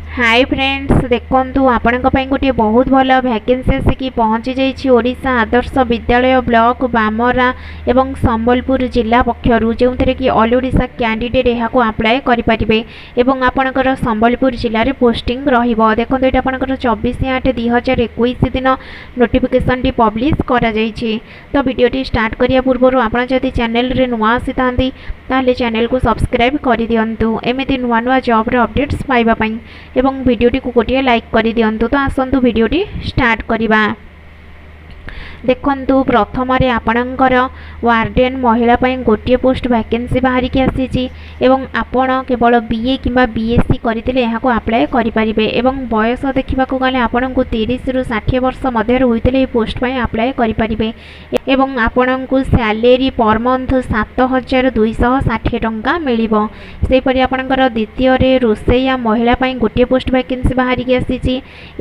High friends, ଦେଖନ୍ତୁ, ଆପଣଙ୍କ ପାଇଁ ଗୋଟିଏ ବହୁତ ଭଲ ଭ୍ୟାକେନ୍ସି ଆସିକି ପହଞ୍ଚି ଯାଇଛି ଓଡ଼ିଶା ଆଦର୍ଶ ବିଦ୍ୟାଳୟ, ବ୍ଲକ ବାମରା ଏବଂ ସମ୍ବଲପୁର ଜିଲ୍ଲା ପକ୍ଷରୁ, ଯେଉଁଥିରେ କି ଅଲ୍ ଓଡ଼ିଶା କ୍ୟାଣ୍ଡିଡେଟ୍ ଏହାକୁ ଆପ୍ଲାଏ କରିପାରିବେ ଏବଂ ଆପଣଙ୍କର ସମ୍ବଲପୁର ଜିଲ୍ଲାରେ ପୋଷ୍ଟିଂ ରହିବ। ଦେଖନ୍ତୁ, ଏଇଟା ଆପଣଙ୍କର 24/8/2021 ଦିନ ନୋଟିଫିକେସନ୍ଟି ପବ୍ଲିଶ କରାଯାଇଛି। ତ ଭିଡ଼ିଓଟି ଷ୍ଟାର୍ଟ କରିବା ପୂର୍ବରୁ ଆପଣ ଯଦି ଚ୍ୟାନେଲରେ ନୂଆ ଆସିଥାନ୍ତି, ତାହେଲେ ଚ୍ୟାନେଲକୁ ସବସ୍କ୍ରାଇବ୍ କରିଦିଅନ୍ତୁ ଏମିତି ନୂଆ ନୂଆ ଜବ୍ର ଅପଡ଼େଟ୍ସ ପାଇବା ପାଇଁ ଏବଂ ଭିଡ଼ିଓଟିକୁ ଗୋଟିଏ ଲାଇକ୍ କରିଦିଅନ୍ତୁ। ତ ଆସନ୍ତୁ, ଭିଡ଼ିଓଟି ଷ୍ଟାର୍ଟ କରିବା। ଦେଖନ୍ତୁ, ପ୍ରଥମରେ ଆପଣଙ୍କର ୱାର୍ଡେନ୍ ମହିଳା ପାଇଁ ଗୋଟିଏ ପୋଷ୍ଟ ଭ୍ୟାକେନ୍ସି ବାହାରିକି ଆସିଛି ଏବଂ ଆପଣ କେବଳ ବି ଏ କିମ୍ବା ବି.ଏସ୍.ସି କରିଥିଲେ ଏହାକୁ ଆପ୍ଲାଏ କରିପାରିବେ ଏବଂ ବୟସ ଦେଖିବାକୁ ଗଲେ ଆପଣଙ୍କୁ 30ରୁ 60 ବର୍ଷ ମଧ୍ୟରେ ହୋଇଥିଲେ ଏହି ପୋଷ୍ଟ ପାଇଁ ଆପ୍ଲାଏ କରିପାରିବେ ଏବଂ ଆପଣଙ୍କୁ ସ୍ୟାଲେରୀ ପର୍ ମନ୍ଥ 7260 ଟଙ୍କା ମିଳିବ। ସେହିପରି ଆପଣଙ୍କର ଦ୍ୱିତୀୟରେ ରୋଷେଇଆ ମହିଳା ପାଇଁ ଗୋଟିଏ ପୋଷ୍ଟ ଭ୍ୟାକେନ୍ସି ବାହାରିକି ଆସିଛି।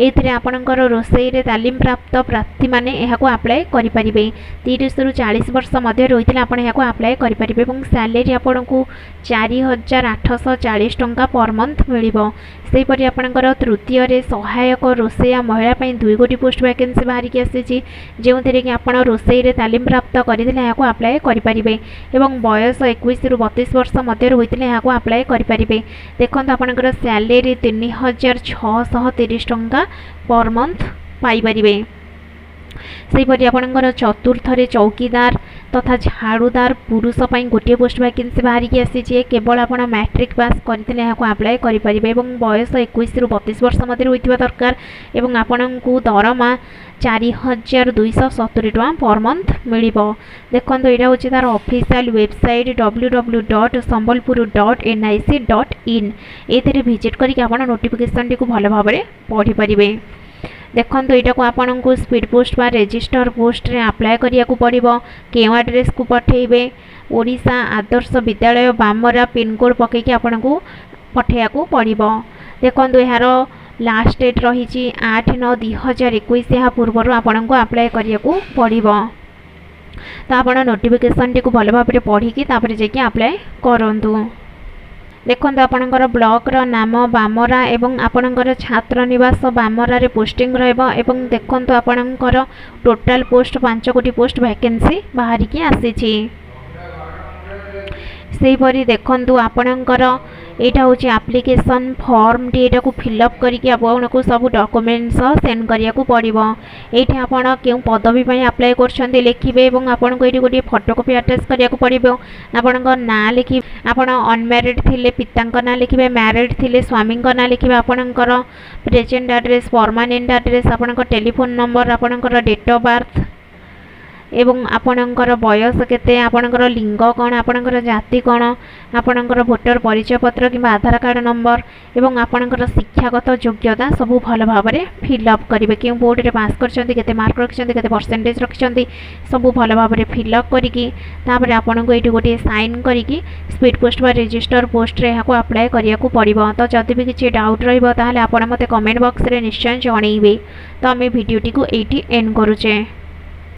ଏଇଥିରେ ଆପଣଙ୍କର ରୋଷେଇରେ ତାଲିମ ପ୍ରାପ୍ତ ପ୍ରାର୍ଥୀମାନେ ଏହାକୁ ଆପ୍ଲାଏ କରିପାରିବେ। 30ରୁ 40 ବର୍ଷ ମଧ୍ୟରେ ହୋଇଥିଲେ ଆପଣ ଏହାକୁ ଆପ୍ଲାଏ କରିପାରିବେ ଏବଂ ସ୍ୟାଲେରୀ ଆପଣଙ୍କୁ 4840 ଟଙ୍କା ପର୍ ମନ୍ଥ ମିଳିବ। ସେହିପରି ଆପଣଙ୍କର ତୃତୀୟରେ ସହାୟକ ରୋଷେଇଆ ମହିଳା ପାଇଁ ଦୁଇ ଗୋଟି ପୋଷ୍ଟ ଭ୍ୟାକେନ୍ସି ବାହାରିକି ଆସିଛି, ଯେଉଁଥିରେ କି ଆପଣ ରୋଷେଇରେ ତାଲିମ ପ୍ରାପ୍ତ କରିଥିଲେ ଏହାକୁ ଆପ୍ଲାଏ କରିପାରିବେ ଏବଂ ବୟସ 21ରୁ 32 ବର୍ଷ ମଧ୍ୟରେ ହୋଇଥିଲେ ଏହାକୁ ଆପ୍ଲାଏ କରିପାରିବେ। ଦେଖନ୍ତୁ, ଆପଣଙ୍କର ସ୍ୟାଲେରୀ 3630 ଟଙ୍କା ପର୍ ମନ୍ଥ ପାଇପାରିବେ। ସେହିପରି ଆପଣଙ୍କର ଚତୁର୍ଥରେ ଚୌକିଦାର ତଥା ଝାଡ଼ୁଦାର ପୁରୁଷ ପାଇଁ ଗୋଟିଏ ପୋଷ୍ଟ ଭ୍ୟାକେନ୍ସି ବାହାରିକି ଆସିଛି। କେବଳ ଆପଣ ମ୍ୟାଟ୍ରିକ୍ ପାସ୍ କରିଥିଲେ ଏହାକୁ ଆପ୍ଲାଏ କରିପାରିବେ ଏବଂ ବୟସ 21ରୁ 32 ବର୍ଷ ମଧ୍ୟରେ ହୋଇଥିବା ଦରକାର ଏବଂ ଆପଣଙ୍କୁ ଦରମା 4270 ଟଙ୍କା ପର୍ ମନ୍ଥ ମିଳିବ। ଦେଖନ୍ତୁ, ଏଇଟା ହେଉଛି ତା'ର ଅଫିସିଆଲ୍ ୱେବସାଇଟ୍, ww.sambalpur.nic.in। ଏଇଥିରେ ଭିଜିଟ୍ କରିକି ଆପଣ ନୋଟିଫିକେସନ୍ଟିକୁ ଭଲ ଭାବରେ ପଢ଼ିପାରିବେ। ଦେଖନ୍ତୁ, ଏଇଟାକୁ ଆପଣଙ୍କୁ ସ୍ପିଡ଼ ପୋଷ୍ଟ ବା ରେଜିଷ୍ଟର ପୋଷ୍ଟରେ ଆପ୍ଲାଏ କରିବାକୁ ପଡ଼ିବ। କେଉଁ ଆଡ୍ରେସ୍କୁ ପଠାଇବେ? ଓଡ଼ିଶା ଆଦର୍ଶ ବିଦ୍ୟାଳୟ, ବାମରା, ପିନ୍କୋଡ଼୍ ପକାଇକି ଆପଣଙ୍କୁ ପଠାଇବାକୁ ପଡ଼ିବ। ଦେଖନ୍ତୁ, ଏହାର ଲାଷ୍ଟ ଡେଟ୍ ରହିଛି 8/9/2021। ଏହା ପୂର୍ବରୁ ଆପଣଙ୍କୁ ଆପ୍ଲାଏ କରିବାକୁ ପଡ଼ିବ। ତ ଆପଣ ନୋଟିଫିକେସନ୍ଟିକୁ ଭଲ ଭାବରେ ପଢ଼ିକି ତାପରେ ଯାଇକି ଆପ୍ଲାଏ କରନ୍ତୁ। ଦେଖନ୍ତୁ, ଆପଣଙ୍କର ବ୍ଲକର ନାମ ବାମରା ଏବଂ ଆପଣଙ୍କର ଛାତ୍ର ନିବାସ ବାମରାରେ ପୋଷ୍ଟିଂ ରହିବ ଏବଂ ଦେଖନ୍ତୁ, ଆପଣଙ୍କର ଟୋଟାଲ୍ ପୋଷ୍ଟ ପାଞ୍ଚ ଗୋଟି ପୋଷ୍ଟ ଭ୍ୟାକେନ୍ସି ବାହାରିକି ଆସିଛି। ସେହିପରି ଦେଖନ୍ତୁ, ଆପଣଙ୍କର ଏଇଟା ହେଉଛି ଆପ୍ଲିକେସନ୍ ଫର୍ମଟି। ଏଇଟାକୁ ଫିଲ୍ଅପ୍ କରିକି ଆପଣଙ୍କୁ ସବୁ ଡକୁମେଣ୍ଟ ସହ ସେଣ୍ଡ କରିବାକୁ ପଡ଼ିବ। ଏଇଠି ଆପଣ କେଉଁ ପଦବୀ ପାଇଁ ଆପ୍ଲାଏ କରୁଛନ୍ତି ଲେଖିବେ ଏବଂ ଆପଣଙ୍କୁ ଏଇଠି ଗୋଟିଏ ଫଟୋକପି ଆଟାଚ୍ କରିବାକୁ ପଡ଼ିବ। ଆପଣଙ୍କ ନାଁ ଲେଖିବେ। ଆପଣ ଅନମ୍ୟାରିଡ଼୍ ଥିଲେ ପିତାଙ୍କ ନାଁ ଲେଖିବେ, ମ୍ୟାରିଡ଼୍ ଥିଲେ ସ୍ୱାମୀଙ୍କ ନାଁ ଲେଖିବେ, ଆପଣଙ୍କର ପ୍ରେଜେଣ୍ଟ ଆଡ୍ରେସ୍, ପରମାନେଣ୍ଟ ଆଡ୍ରେସ୍, ଆପଣଙ୍କ ଟେଲିଫୋନ୍ ନମ୍ବର, ଆପଣଙ୍କର ଡେଟ୍ ଅଫ୍ ବାର୍ଥ ଏବଂ ଆପଣଙ୍କର ବୟସ କେତେ, ଆପଣଙ୍କର ଲିଙ୍ଗ କ'ଣ, ଆପଣଙ୍କର ଜାତି କ'ଣ, ଆପଣଙ୍କର ଭୋଟର ପରିଚୟ ପତ୍ର କିମ୍ବା ଆଧାର କାର୍ଡ଼ ନମ୍ବର ଏବଂ ଆପଣଙ୍କର ଶିକ୍ଷାଗତ ଯୋଗ୍ୟତା ସବୁ ଭଲ ଭାବରେ ଫିଲ୍ଅପ୍ କରିବେ। କେଉଁ ବୋର୍ଡ଼ରେ ପାସ୍ କରିଛନ୍ତି, କେତେ ମାର୍କ ରଖିଛନ୍ତି, କେତେ ପରସେଣ୍ଟେଜ୍ ରଖିଛନ୍ତି, ସବୁ ଭଲ ଭାବରେ ଫିଲ୍ଅପ୍ କରିକି ତାପରେ ଆପଣଙ୍କୁ ଏଇଠି ଗୋଟିଏ ସାଇନ୍ କରିକି ସ୍ପିଡ଼ ପୋଷ୍ଟ ବା ରେଜିଷ୍ଟର ପୋଷ୍ଟରେ ଏହାକୁ ଆପ୍ଲାଏ କରିବାକୁ ପଡ଼ିବ। ତ ଯଦି ବି କିଛି ଡାଉଟ୍ ରହିବ, ତାହେଲେ ଆପଣ ମୋତେ କମେଣ୍ଟ ବକ୍ସରେ ନିଶ୍ଚୟ ଜଣେଇବେ। ତ ଆମେ ଭିଡ଼ିଓଟିକୁ ଏଇଠି ଏଣ୍ଡ କରୁଛେ।